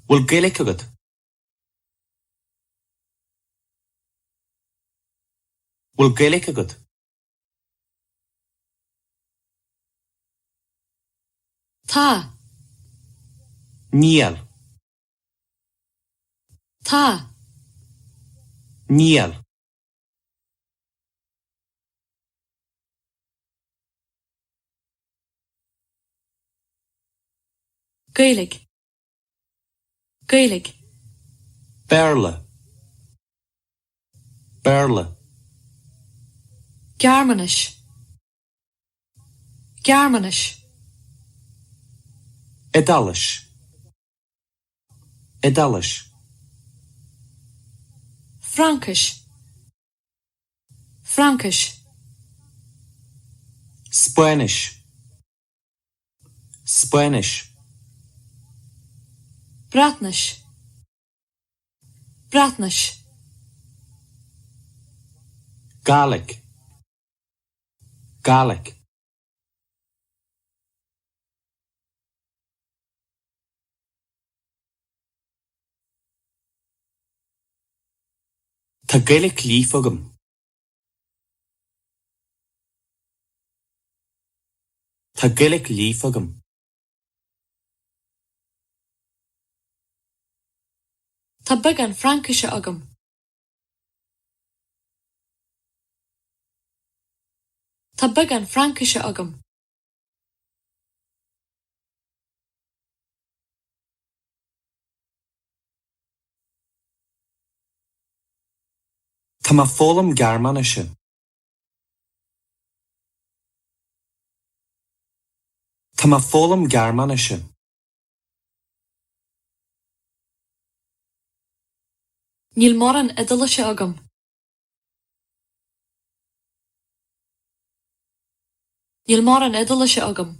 Bhfuil Gaeilge agat? Bhfuil Gaeilge agat? Tá. Níl. Tá. Níl. Gaeilge. Gaeilge. Béarla. Béarla. Gearmáinis. Gearmáinis. Iodáilis. Iodáilis. Fraincis. Fraincis. Spáinnis. Spáinnis. Breatnais. Breatnais. Gàidhlig. Gàidhlig. Tá Gaeilge líofa agam. Tá Gaeilge líofa agam. Tá beagán Fraincise agam. Tá beagán Fraincise agam. Tá mé ag foghlaim Gearmáinise. Tá mé ag foghlaim Gearmáinise. Níl mórán Iodáilise agam. Níl mórán Iodáilise agam.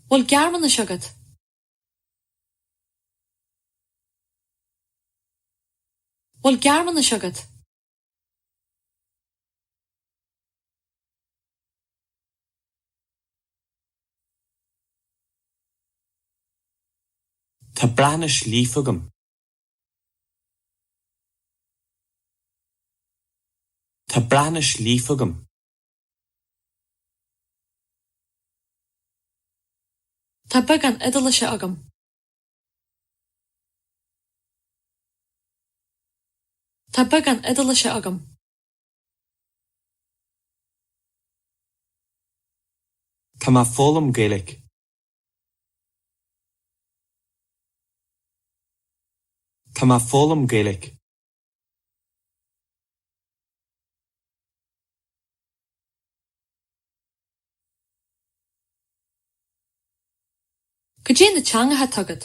Bhfuil Gearmáinis agat? Bhfuil Gearmáinis agat? Tá Breatnais líofa agam. Tá Breatnais líofa agam. Tá beagán Iodáilise agam. Tá beagán Iodáilise agam. Tá mé ag foghlaim Gaeilge. Tá mé ag foghlaim Gaeilge. Cad é na teangacha atá agat?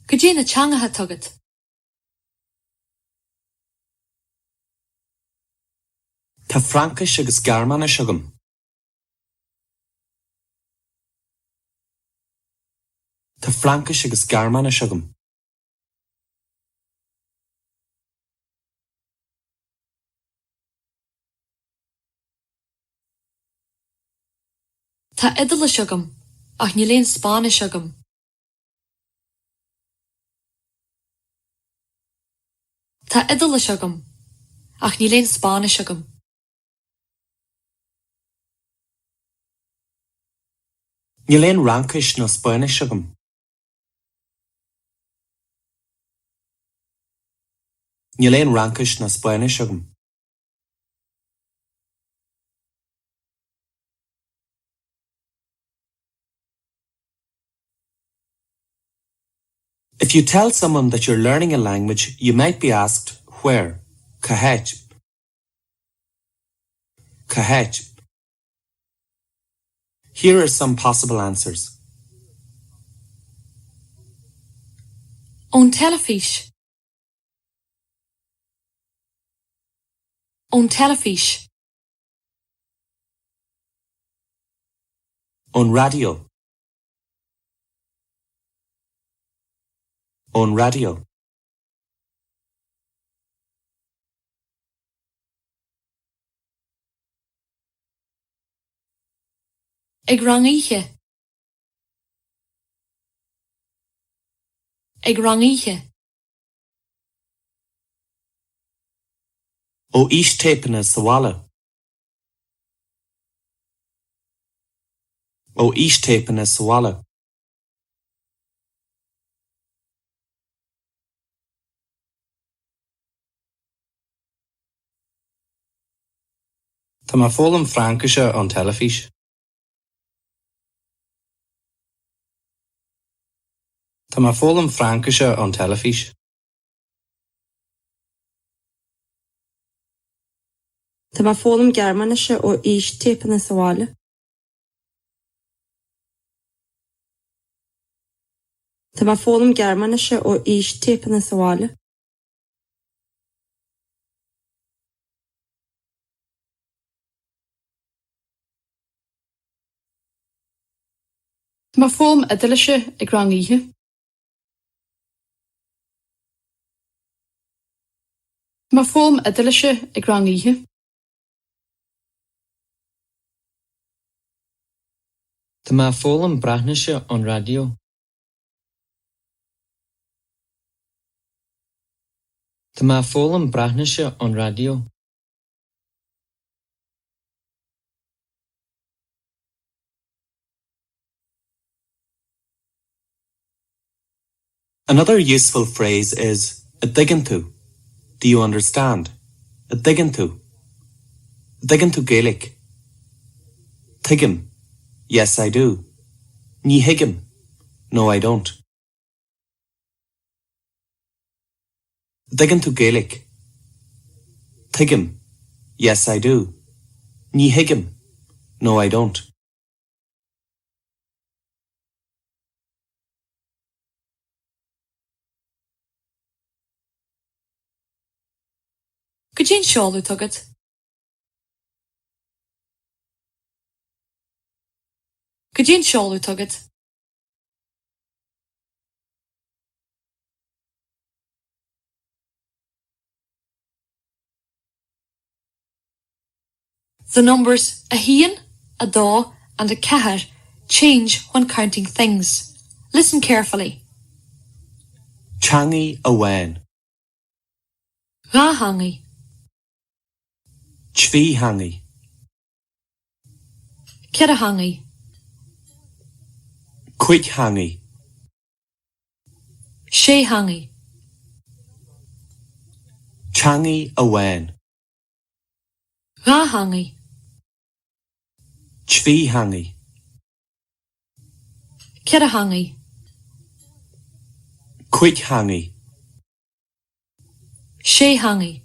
Cad é na teangacha atá agat? Tá Fraincis agus Gearmáinis agam. Tá Fraincis agus Gearmáinis agam. Tá Iodáilis agam, ach níl aon Spáinnis agam. Tá Iodáilis agam, ach níl aon Spáinnis agam. Níl aon Fhraincis ná Spáinnis agam. Níl aon Fhraincis ná Spáinnis agam. If you tell someone that you're learning a language, you might be asked, where? Cá háit? Cá háit? Here are some possible answers. Ón teilifís. Ón teilifís. Ón raidió. Ón raidió. Ag rang oíche. Ag rang oíche. Ó fhístéipeanna sa bhaile. Ó fhístéipeanna sa bhaile. Tá mé ag foghlaim Fraincise ón teilifís. Tá mé ag foghlaim Fraincise ón teilifís. Tá mé ag foghlaim Gearmáinise ó fhístéipeanna sa bhaile. Tá mé ag foghlaim Gearmáinise ó fhístéipeanna sa bhaile. Tá mé ag foghlaim Iodáilise ag rang oíche. Tá mé ag foghlaim Iodáilise ag rang oíche. Tá mé ag foghlaim Breatnaise ón raidió. Tá mé ag foghlaim Breatnaise ón raidió. Another useful phrase is An dtuigeann tú? Do you understand? An dtuigeann tú? An dtuigeann tú Gaeilge? Tuigim. Yes, I do. Ní thuigim. No, I don't. An dtuigeann tú Gaeilge? Tuigim. Yes, I do. Ní thuigim. No, I don't. Cad é an seoladh atá agat. Cad é an seoladh atá agat. The numbers 1, 2 and 4 change when counting things. Listen carefully. Teangaidh amháin. Dha theangaidh. Trí theangaidh. Ceithre theangaidh. Cúig theangaidh. Sé theangaidh. Teangaidh amháin. Dha theangaidh. Trí theangaidh. Ceithre theangaidh. Cúig theangaidh. Sé theangaidh.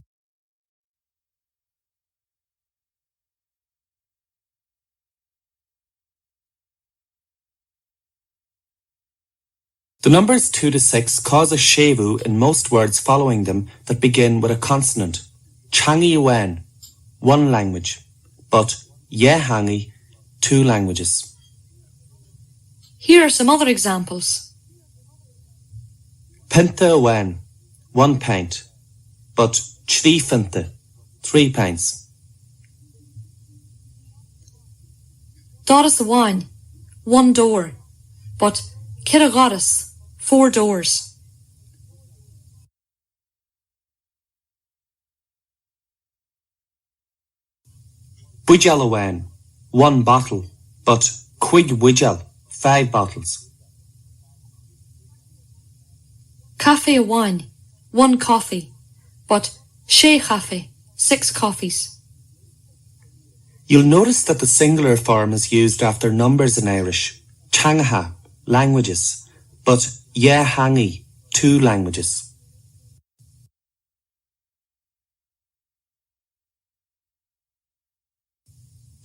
The numbers 2 to 6 cause a séimhiú in most words following them that begin with a consonant, teangaidh amháin, one language, but dhá theangaidh, two languages. Here are some other examples. Pionta amháin, one pint, but trí phionta, three pints. Doras amháin, one door, but ceithre dhoras, four doors. Buidéal amháin, one bottle, but cúig bhuidéal, five bottles. Caife amháin, one coffee, but sé chaife, six coffees. You'll notice that the singular form is used after numbers in Irish, teangacha, languages, but dhá theangaidh, two languages.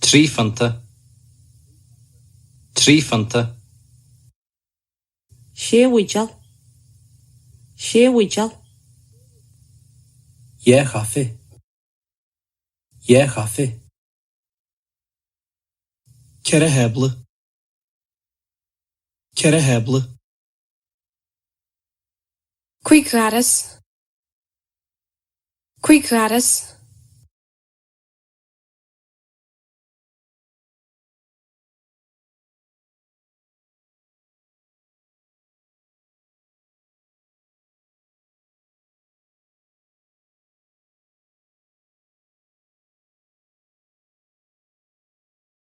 Trí phionta. Trí phionta. Sé bhuidéal. Sé bhuidéal. Dhá chaife. Dhá chaife. Ceithre thábla. Ceithre thábla. Cúig dhoras. Cúig dhoras.